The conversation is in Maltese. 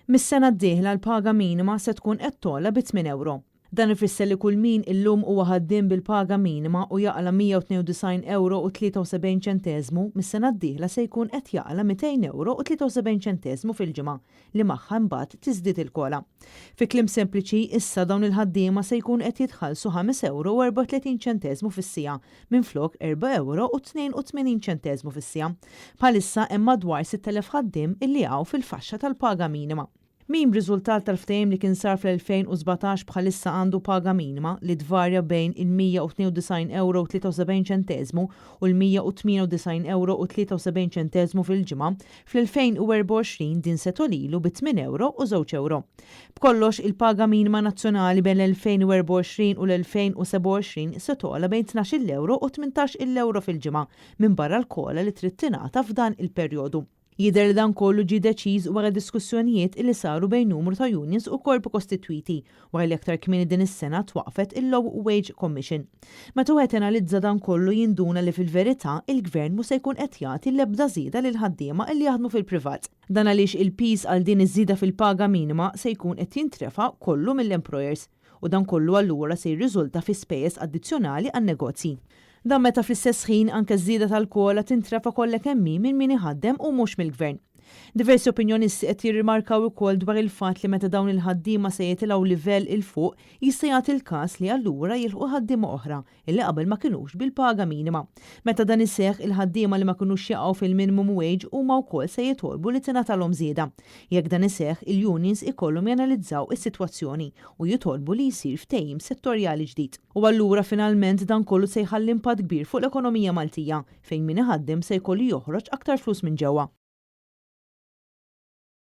Mis-sena d-dieħla l-paga minima se tkun qed togħla bi 8 ewro. Dan ifisser li kull min illum huwa ħaddiem bil-paga minima u jaqla' 192 ewro u 73 ċenteżmu, mis-sena d-dieħla se jkun qed jaqla' 200 ewro u 73 ċenteżmu fil-ġimgħa, li magħha imbagħad tiżdied il-COLA. Fi kliem sempliċi, issa dawn il-ħaddiema se jkunu qed jitħallsu 5 ewro u 34 ċenteżmu fis-siegħa minflok 4 ewro u 82 ċenteżmu fis-siegħa. Bħalissa hemm madwar 6,000 ħaddiem illi jaqgħu fil-faxxa tal-paga minima. Min b'riżultat tal-ftehim li kien sar fl-2017 bħalissa għandu paga minima li tvarja bejn il-192 ewro u 73 ċenteżmu u l-198 ewro u 73 ċenteżmu fil-ġimgħa, fl-2024 din se togħlilu bi 8 ewro u żewġ ewro. B'kollox, il-paga minima nazzjonali bejn l-2024 u l-2027 se togħla bejn 12-il ewro u 18-il ewro fil-ġimgħa, minbarra l-COLA li trid tingħata f'dan il-perjodu. Jidher li dan kollu ġie deċiż wara diskussjonijiet li saru bejn numru ta' unions u korpi kostitwiti wara li aktar kmieni din is-sena twaqqfet il-Low Wage Commission. Meta wieħed janalizza dan kollu jinduna li fil-verità il-Gvern mhux se jkun qed jagħti l-ebda żieda lill-ħaddiema li jaħdmu fil-privat. Dan għaliex il-piż għal din iż-żieda fil-paga minima se jkun qed jintrefa' kollu mill-employers u dan kollu allura se jirriżulta fi spejjeż addizzjonali għan-negozji. Dan meta fl-istess ħin anke ż-żieda tal-COLA tintrefa' kollha kemm hi minn min iħaddem u mhux mill-Gvern. Diversi opinjonisti qed jirrimarkaw ukoll dwar il-fatt li meta dawn il-ħaddiema se jitilgħu livell 'il fuq jista' jagħti l-każ li allura jilħqu ħaddiema oħra illi qabel ma kinux bil-paga minima. Meta dan iseħħ, il-ħaddiema li ma kinux jaqgħu fil-minimum wage huma wkoll se jitolbu li tingħatalhom żieda. Jekk dan iseħħ, il-unions ikollhom janalizzaw is-sitwazzjoni u jitolbu li jsir ftehim settorjali ġdid. U allura finalment dan kollu se jħalli impatt kbir fuq l-ekonomija Maltija, fejn min iħaddem se jkollu joħroġ aktar flus minn ġewwa.